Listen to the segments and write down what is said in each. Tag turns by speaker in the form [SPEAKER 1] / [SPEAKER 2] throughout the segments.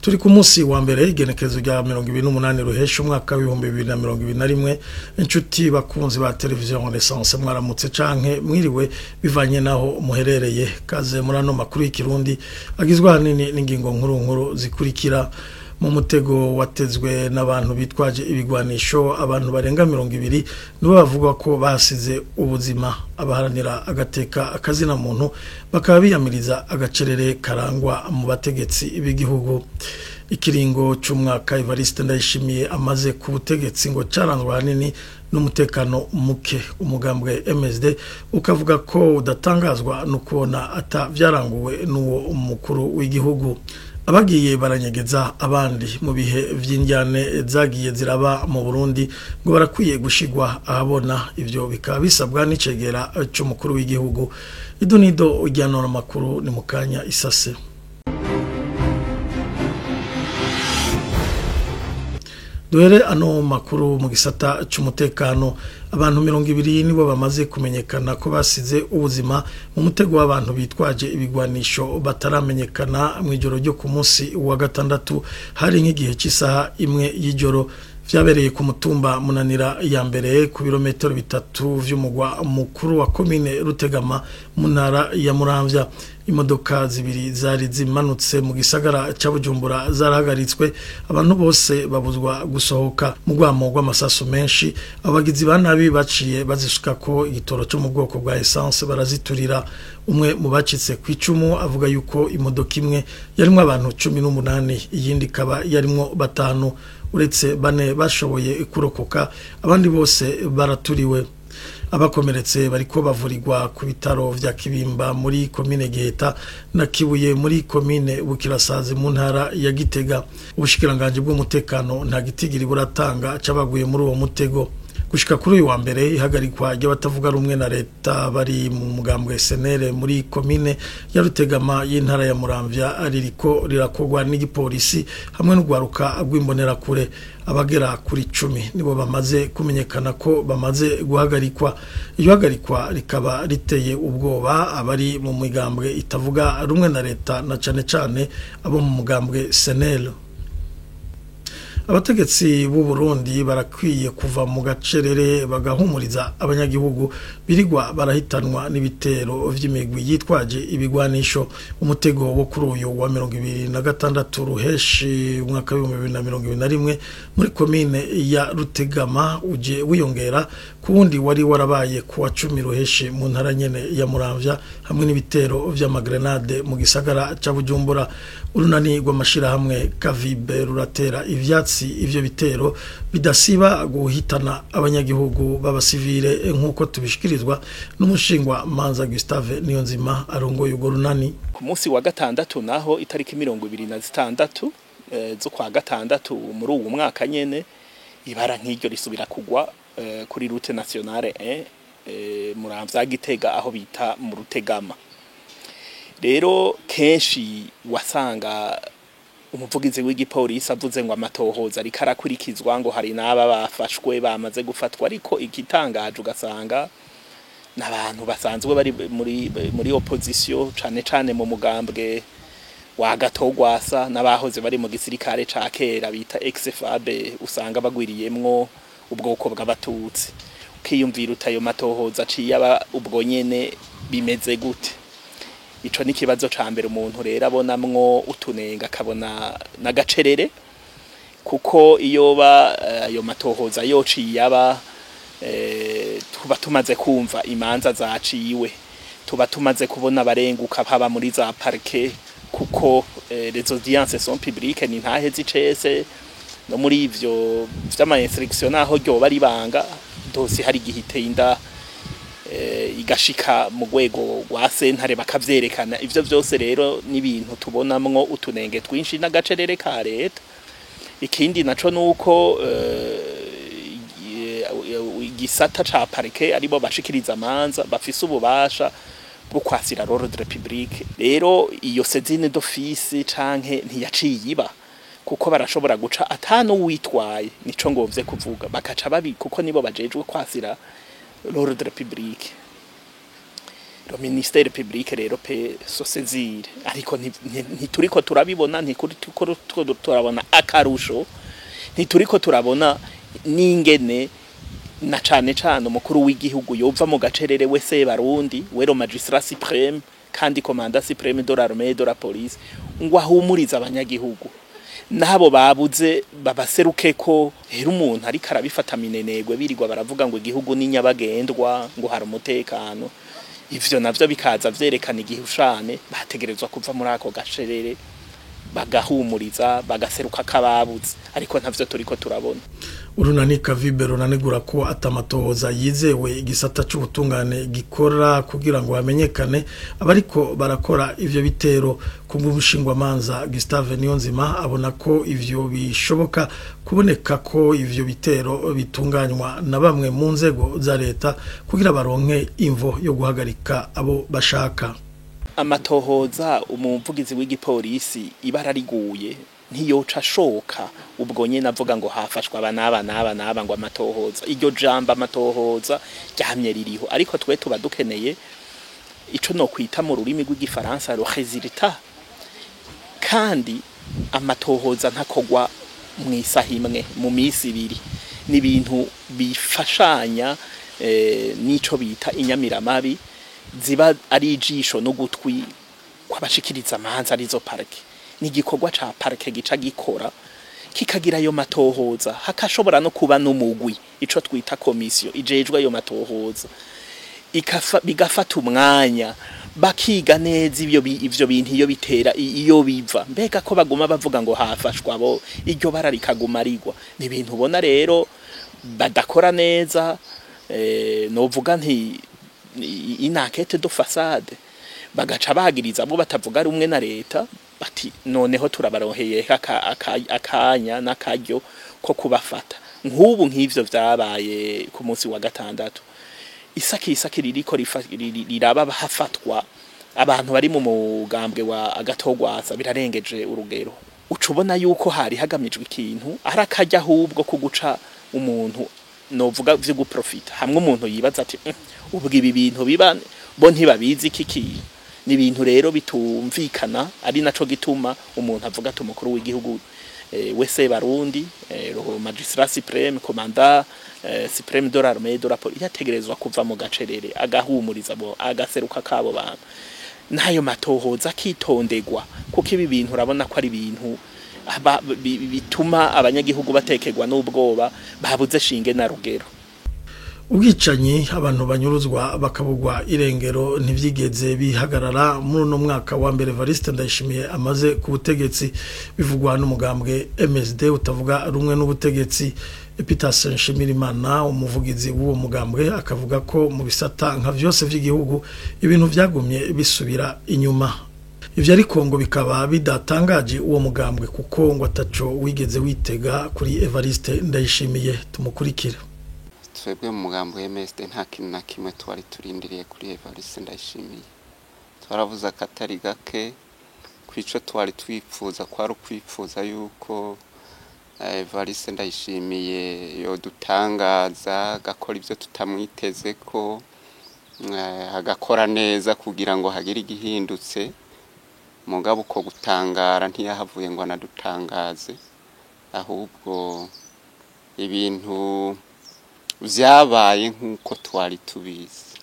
[SPEAKER 1] Turi ku munsi wa mbere, igenekerezo rya 28 Ruhesha umwaka w'2021. Inshuti bakunzi ba Televiziyo Renaissance, mwaramutse canke mwiriwe bivanye naho muherereye. Kaze muri ano makuru y'ikirundi agizwe ahanini n'ingingo nkuru nkuru zikurikira: mu mutego watezwe n'abantu bitwaje ibigwanisho, abantu barenga 20 nibo bavuga ko basize ubuzima. Abaharanira agateka akazina muntu bakaba biyamiriza agacerere karangwa mu bategetsi b'igihugu. Ikiringo c'umwaka Evariste Ndayishimiye amaze ku butegetsi ngo caranzwe ahanini n'umutekano muke. Umugambwe MSD ukavuga ko udatangazwa no kubona ata vyaranguwe n'uwo mukuru w'igihugu. Abagiye baranyegeza abandi mu bihe vy'indyane zagiye ziraba mu Burundi ngo barakwiye gushigwa ahabona. Ivyo bikaba bisabwa n'icegera c'umukuru w'igihugu. Idonido ujyanora makuru ni mukanya isase. Duhere ano makuru mu gisata c'umutekano. Abantu 20 nibo bamaze kumenyekana ko basize ubuzima mu mutego w'abantu bitwaje ibigwanisho bataramenyekana mu ijoro ryo ku munsi wa gatandatu, hari nk'igihe cy'isaha 1 y'ijoro. Vyabereye ku mutumba Munanira ya mbere, ku birometero 3 vy'umugwa mukuru wa komine Rutegama mu ntara ya Muramvya. Imodoka zibiri zari zimanutse mu gisagara ca Bujumbura zarahagaritswe, abantu bose babuzwa gusohoka. Mu rwamo rw'amasasu menshi, abagizi ba nabi baciye bazisuka ko igitoro cyo mu bwoko bwa essence, baraziturira. Umwe mu bacitse ku icumu avuga yuko imodoka imwe yarimwo abantu 18, iyindi ikaba yarimwo 5. Uretse 4 bashoboye kurokoka, abandi bose baraturiwe. Abakomeretse bariko bavurirwa ku bitaro vya Kibimba muri komine Giheta na Kibuye muri komine Bukirasazi mu ntara ya Gitega. Ubushikiranganje bw'umutekano nta gitigiri buratanga cabaguye muri uwo mutego. Gushika kuri uyu wa mbere, ihagarikwa ry'abatavuga rumwe na leta bari mu mugambwe SNL muri komine ya Rutegama y'intara ya Muramvya ririko rirakogwa n'igipolisi hamwe n'ugwaruka rw'imbonerakure. Abagera kuri 10 nibo bamaze kumenyekana ko bamaze guhagarikwa. Iyo hagarikwa rikaba riteye ubwoba abari mu mugambwe itavuga rumwe na leta, na cane cane abo mu mugambwe SNL. Abategetsi b'u Burundi barakwiye kuva mu gacerere bagahumuriza abanyagihugu birigwa barahitanwa n'ibitero vy'imigwi yitwaje ibigwanisho. Umutego wo kuri uyu wa 26 Ruheshi umwaka wa 2021 muri komine ya Rutegama uje wiyongera ku wundi wari warabaye ku wa 10 Ruheshi mu ntara nyene ya Muramvya, hamwe n'ibitero vy'amagrenade mu gisagara ca Bujumbura. Urunani rw'amashirahamwe Kavibe ruratera ivyatsi ivyo bitero bidasiba guhitana abanyagihugu b'abasivile, nk'uko tubishikirizwa n'umushingwa Manza Gustave Niyonzima arongoye urwo runani.
[SPEAKER 2] Ku munsi wa gatandatu naho, itariki 26 z'ukwa gatandatu muri uwu mwaka nyene, ibara nk'iryo risubira kugwa kuri route nationale 1 Muramvya Gitega, aho bita mu Rutegama. Rero kenshi wasanga umuvugizi w'igipolisi avuze ngo amatohoza ariko arakurikizwa, ngo hari n'aba bafashwe bamaze gufatwa, ariko igitangaje ugasanga n'abantu basanzwe bari muri opposition, cane cane mu mugambwe wa Gatogwasa, n'abahoze bari mu gisirikare ca kera bita ex-FAB, usanga bagwiriyemwo ubwoko bw'abatutsi. Ukiyumvira utayo matohoza aciye aba ubwo nyene bimeze gute? Ico ni kibazo ca mbere umuntu rero abonamwo utunenga, akabona n'agacerere, kuko iyo ba ayo matohoza yociye aba, tuba tumaze kumva imanza zaciwe, tuba tumaze kubona abarenguka haba muri za parquet, kuko les audiences sont publiques, ni ntahe zicese no muri ivyo vy'ama instruction, naho ryoba ribanga dosi hari igihe iteye inda igashika mu rwego rwa sentare bakavyerekana. Ivyo vyose rero n'ibintu tubonamwo utunenge twinshi n'agacerere ka leta. Ikindi naco nuko igisata ca parquet aribo bashikiriza amanza, bafise ububasha bwo kwasira l'ordre public. Rero iyo saisine d'office canke ntiyaciye iba, kuko barashobora guca atanu witwaye, nico ngomvye kuvuga, bakaca babi, kuko nibo bajejwe kwasira l'ordre public. Le ministère public rero peut se saisir, ariko ntituriko turabibona, ntikuriko turabona akarusho, ntituriko turabona n'ingene na cane cane umukuru w'igihugu yova mu gacerere wese barundi wero magistrat suprême kandi commandant suprême de l'armée, de la police, ngo ahumurize abanyagihugu nabo babuze babaseruke ko hera umuntu ariko arabifata minenegwe, birirwa baravuga ngo igihugu ni nyabagendwa, ngo hari umutekano. Ivyo navyo bikaza vyerekana igihushane. Bategerezwa kuva muri ako gacerere, bagahumuriza, bagaseruka kababuze, ariko ntavyo turiko turabona.
[SPEAKER 1] Urunani Kavibe runanegura ko atamatohoza yizewe igisata c'ubutungane gikora kugira ngo hamenyekane abariko barakora ivyo bitero. Ku bw'umushingwamanza Gustave Niyonzima, abona ko ivyo bishoboka kuboneka ko ivyo bitero bitunganywa na bamwe mu nzego za leta kugira baronke imvo yo guhagarika abo bashaka.
[SPEAKER 2] Amatohoza, umuvugizi w'igipolisi ibara riguye ntiyoca ashoka ubwo nyene avuga ngo hafashwe aba n'aba n'aba n'aba, ngo amatohoza. Iryo jambo amatohoza ryamye ririho, ariko twe tuba dukeneye ico no kwita mu rurimi rw'igifaransa le résultat. Kandi amatohoza ntakogwa mu isaha imwe, mu minsi 2, ni ibintu bifashanya n'ico bita inyamiramabi ziba ari ijisho n'ugutwi kw'abashikiriza amanza, arizo parquet. Ni igikorwa ca parquet gica gikora kikagira ayo matohoza, hakashobora no kuba n'umugwi, ico twita komisiyo ijejwe ayo matohoza, bigafata umwanya bakiga neza ivyo bintu, iyo bitera, iyo biva. Mbega ko baguma bavuga ngo hafashwa abo, iryo bara rikaguma rigwa? Ni ibintu ubona rero badakora neza. Novuga nti une enquête de façade, bagaca bagiriza abo batavuga rumwe na leta, bati noneho turabaroheye akanya n'akaryo ko kubafata. Nk'ubu nk'ivyo vyabaye ku munsi wa gatandatu, isaki isaki ririko riraba hafatwa abantu bari mu mugambwe wa Agatogwasa, birarengeje urugero. Uca ubona yuko hari hagamijwe ikintu, ari akarya ahubwo ko guca umuntu, novuga vyo guprofita, hamwe umuntu yibaza ati: Ubwo ibi bintu biba bo ntibabizi kiki?" Ni ibintu rero bitumvikana, ari naco gituma umuntu avuga ati umukuru w'igihugu wese barundi, le magistrat suprême, commandant suprême de l'armée, de la police, yategerezwa kuva mu gacerere, agahumuriza bo, agaseruka kabo bantu, n'ayo matohoza akitondegwa, kuko ibi bintu urabona ko ari ibintu bituma abanyagihugu batekerwa n'ubwoba babuze shinge na rugero.
[SPEAKER 1] Ubwicanyi, abantu banyuruzwa bakabugwa irengero ntivyigeze bihagarara muri uno mwaka wa mbere Evariste Ndayishimiye amaze ku butegetsi, bivugwa n'umugambwe MSD utavuga rumwe n'ubutegetsi. Epitase Nshimirimana, umuvugizi w'uwo mugambwe, akavuga ko mu bisata nka vyose vy'igihugu ibintu vyagumye bisubira inyuma. Ivyo ariko ngo bikaba bidatangaje uwo mugambwe, kuko ngo ataco wigeze witega kuri Evariste Ndayishimiye. Tumukurikira.
[SPEAKER 3] Twebwe mu mugambo wa MSD nta kintu na kimwe twari turindiriye kuri Evariste Ndayishimiye. Twaravuze akatari gake kwico twari twifuza, kwari ukwifuza yuko Evariste Ndayishimiye yodutangaza, agakora ibyo tutamwiteze ko agakora neza kugira ngo hagire igihindutse. Mugabo uko gutangara ntiyahavuye ngo anadutangaze, ahubwo ibintu vyabaye nk'uko twari tubizi.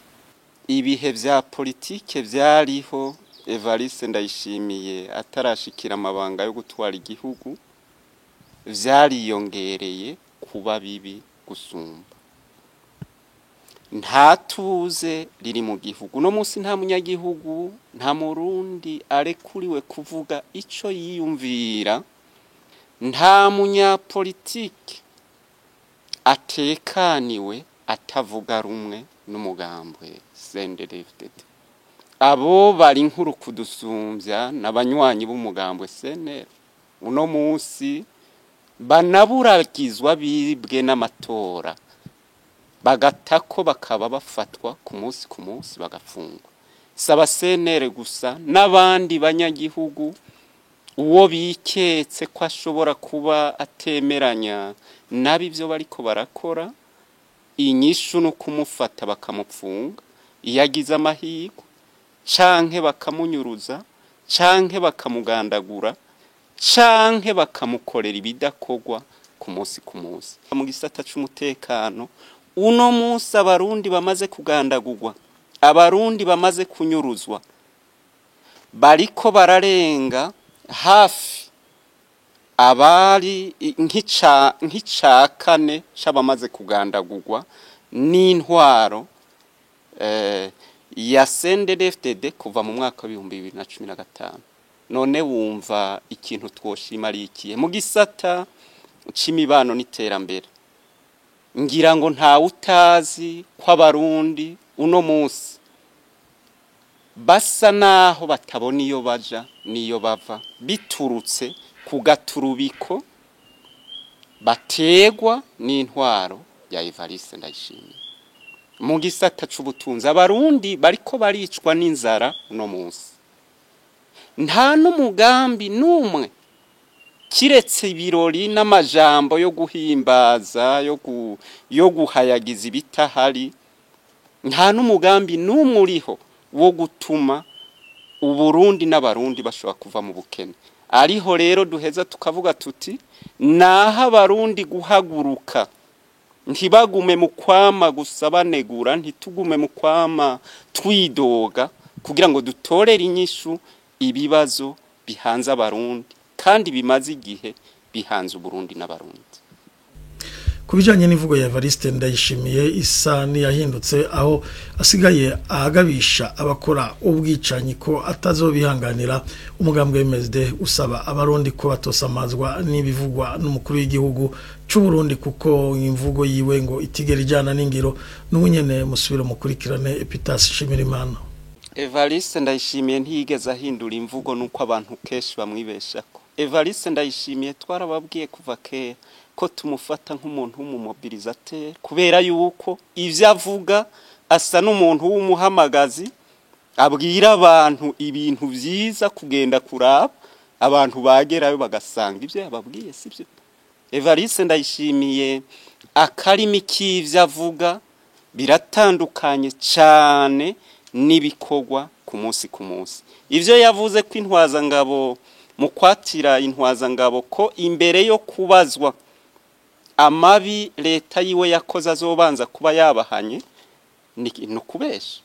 [SPEAKER 3] Ibihe vya politike vyariho Evariste Ndayishimiye atarashikira amabanga yo gutwara igihugu vyariyongereye kuba bibi gusumba. Nta tuze riri mu gihugu uno munsi, nta munyagihugu, nta murundi arekuriwe kuvuga ico yiyumvira, nta munyapolitike atekaniwe atavuga rumwe n'umugambwe CNDD-FDD. Abo bari nkuru kudusumbya n'abanywanyi b'umugambwe CNL uno munsi banaburagizwa, bibwe n'amatora, bagatako bakaba bafatwa ku munsi ku munsi bagafungwa. Saba CNL gusa, n'abandi banyagihugu uwo biketse ko ashobora kuba atemeranya nabi ibyo bariko barakora, inyishu no kumufata bakamupfunga iyo agize amahirwe. Canke bakamunyuruza, canke bakamugandagura, canke bakamukorera ibidakogwa ku munsi ku munsi. Mu gisata c'umutekano uno munsi, Abarundi bamaze kugandagurwa, Abarundi bamaze kunyuruzwa bariko bararenga hafi abari nk'ica kane c'abamaze kugandagurwa n'intwaro ya CNDD-FDD kuva mu mwaka wa 2015. None wumva ikintu twoshima ari ikihe? Mu gisata c'imibano n'iterambere, ngira ngo ntawe utazi ko Abarundi uno munsi basa naho batabona iyo baja n'iyo bava, biturutse ku gaturubiko bategwa n'intwaro ya Evariste Ndayishimiye. Mu gisata c'ubutunzi, Abarundi bariko baricwa n'inzara uno munsi, nta n'umugambi n'umwe kiretse ibirori n'amajambo yo guhimbaza, yo guhayagiza ibitahari. Nta n'umugambi n'umwe uriho wo gutuma Uburundi n'Abarundi bashobora kuva mu bukene. Ariho rero duheza tukavuga tuti naho Abarundi guhaguruka, ntibagume mu kwama gusa banegura, ntitugume mu kwama twidoga, kugira ngo dutorere inyishu ibibazo bihanze Abarundi kandi bimaze igihe bihanze Uburundi n'Abarundi.
[SPEAKER 1] Ku bijyanye n'imvugo ya Evariste Ndayishimiye isa n'iyahindutse, aho asigaye ahagabisha abakora ubwicanyi ko atazobihanganira, umugambwe MSD usaba Abarundi ko batosamazwa n'ibivugwa n'umukuru w'igihugu cy'u Burundi, kuko imvugo yiwe ngo itigera ijyana n'ingiro. N'ubunyene musubire mukurikirane Epitasi Nshimirimana.
[SPEAKER 3] Evariste Ndayishimiye ntiyigeze ahindura imvugo, nuko abantu kenshi bamwibeshako. Evariste Ndayishimiye twarababwiye kuva kera ko tumufata nk'umuntu w'umumobilisateur, kubera yuko ivyo avuga asa n'umuntu w'umuhamagazi abwira abantu ibintu vyiza kugenda kuraba, abantu bagerayo bagasanga ivyo yababwiye sivyo. Evariste Ndayishimiye akarimi k'ivyo avuga biratandukanye cane n'ibikorwa ku munsi ku munsi. Ivyo yavuze ko intwazangabo, mu kwatira intwazangabo, ko imbere yo kubazwa amabi leta yiwe yakoze azobanza kuba yabahanye, ni ukubesha,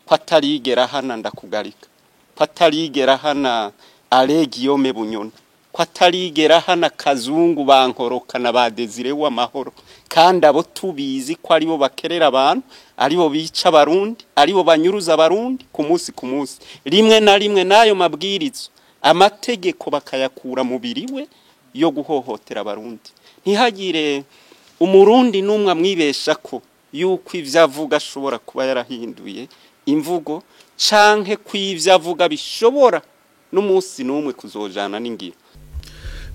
[SPEAKER 3] ko atarigera hana Ndakugarika, ko atarigera hana Aregiyome Bunyoni, ko atarigera hana Kazungu bankoroka na ba Desire w'amahoro, kandi abo tubizi ko aribo bakerera abantu, aribo bica Abarundi, aribo banyuruza Abarundi ku munsi ku munsi, rimwe na rimwe n'ayo mabwirizo amategeko bakayakura mu biriwe yo guhohotera Abarundi. Ntihagire Umurundi n'umwe amwibesha ko yuko ivyo avuga ashobora kuba yarahinduye imvugo, canke ko ivyo avuga bishobora n'umunsi n'umwe kuzojana n'ingiro.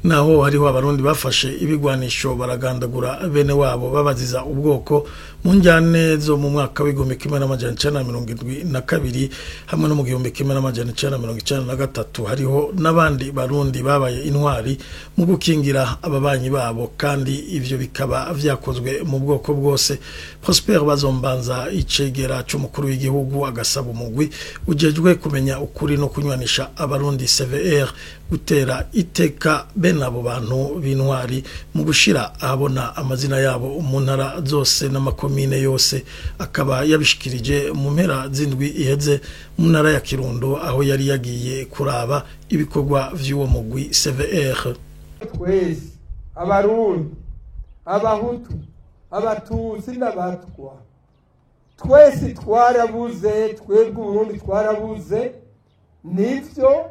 [SPEAKER 1] Naho hariho Abarundi bafashe ibigwanisho baragandagura bene wabo babaziza ubwoko mu njyane zo mu mwaka w'1972 hamwe no mu 1993, hariho n'abandi Barundi babaye intwari mu gukingira ababanyi babo, kandi ivyo bikaba vyakozwe mu bwoko bwose. Prosper Bazombanza, icegera c'umukuru w'igihugu, agasaba umugwi ujejwe kumenya ukuri no kunywanisha Abarundi, CVR, gutera iteka bene abo bantu b'intwari mu gushira ahabona amazina yabo mu ntara zose n'amakomine yose. Akaba yabishikirije mu mpera z'indwi iheze mu ntara ya Kirundo, aho yari yagiye kuraba ibikorwa vy'uwo mugwi CVR.
[SPEAKER 4] Twese Abarundi, Abahutu, Abatutsi n'Abatwa, twese twarabuze. Twebwe Uburundi twarabuze, nivyo.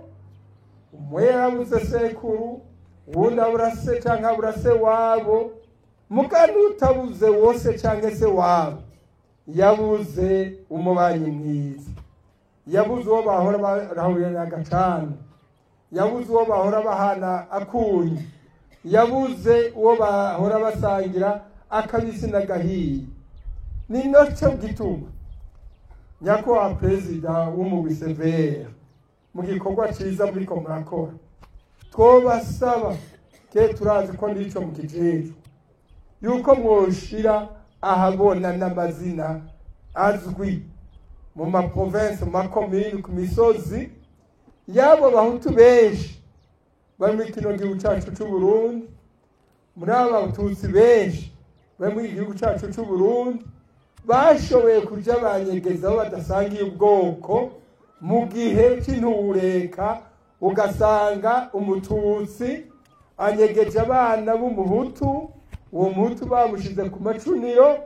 [SPEAKER 4] Umwe yarabuze sekuru, uwundi abura se canke abura se wabo. Mugani utabuze wose canke se wabo, yabuze umubanyi mwiza, yabuze uwo bahora barahurira agacana, yabuze uwo bahora bahana akunyu, yabuze uwo bahora basangira akabisi n'agahiye. Ni nacyo gituma, nyakubahwa perezida w'umugwi CVR, mu gikorwa ciza muriko murakora, twobasaba ke turazi ko nico mukijejwe, yuko mwoshira ahabona n'amazina azwi. Mu maprovinsi, mu makomini, ku misozi y'abo Bahutu benshi bari muri kino gihugu cyacu cy'u Burundi, muri abo Batutsi benshi bari muri gihugu cyacu cy'u Burundi, bashoboye kuja banyegeza aho badasangiye ubwoko mu gihe c'intureka, ugasanga Umututsi anyegeje abana b'Umuhutu, uwo Muhutu bamushize ku macuniro,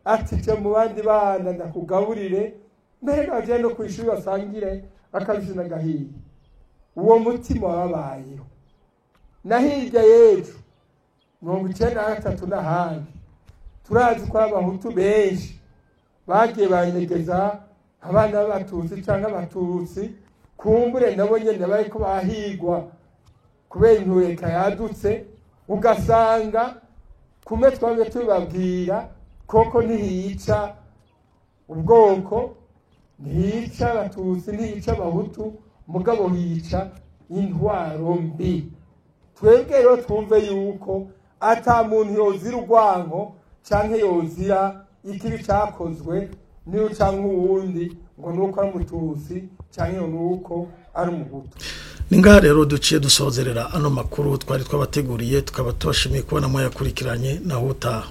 [SPEAKER 4] ati: "Je mu bandi bana ndakugaburire, mbere baje no kw'ishuri basangire akabisi n'agahiye." Uwo mutima wabayeho na hirya y'ejo 93 n'ahandi. Turazi ko Abahutu benshi bagiye banyegeza abana b'Abatutsi cyangwa Abatutsi, kumbure nabo nyene bariko bahigwa kubera intureka yadutse, ugasanga kumwe twamye tubabwira koko ntihica ubwoko, ntihica Abatutsi, ntihica Abahutu, mugabo hica intwaro mbi. Twebwe rero twumve yuko ata muntu yozira urwanko canke yozira ikibi cakozwe niyo canke uwundi, ngo nuko ari Umututsi canke nuko ari Umuhutu.
[SPEAKER 1] Ni ngaha rero duciye dusozerera ano makuru twari twabateguriye, tukaba tubashimiye kubona mwayakurikiranye. Naho utaha.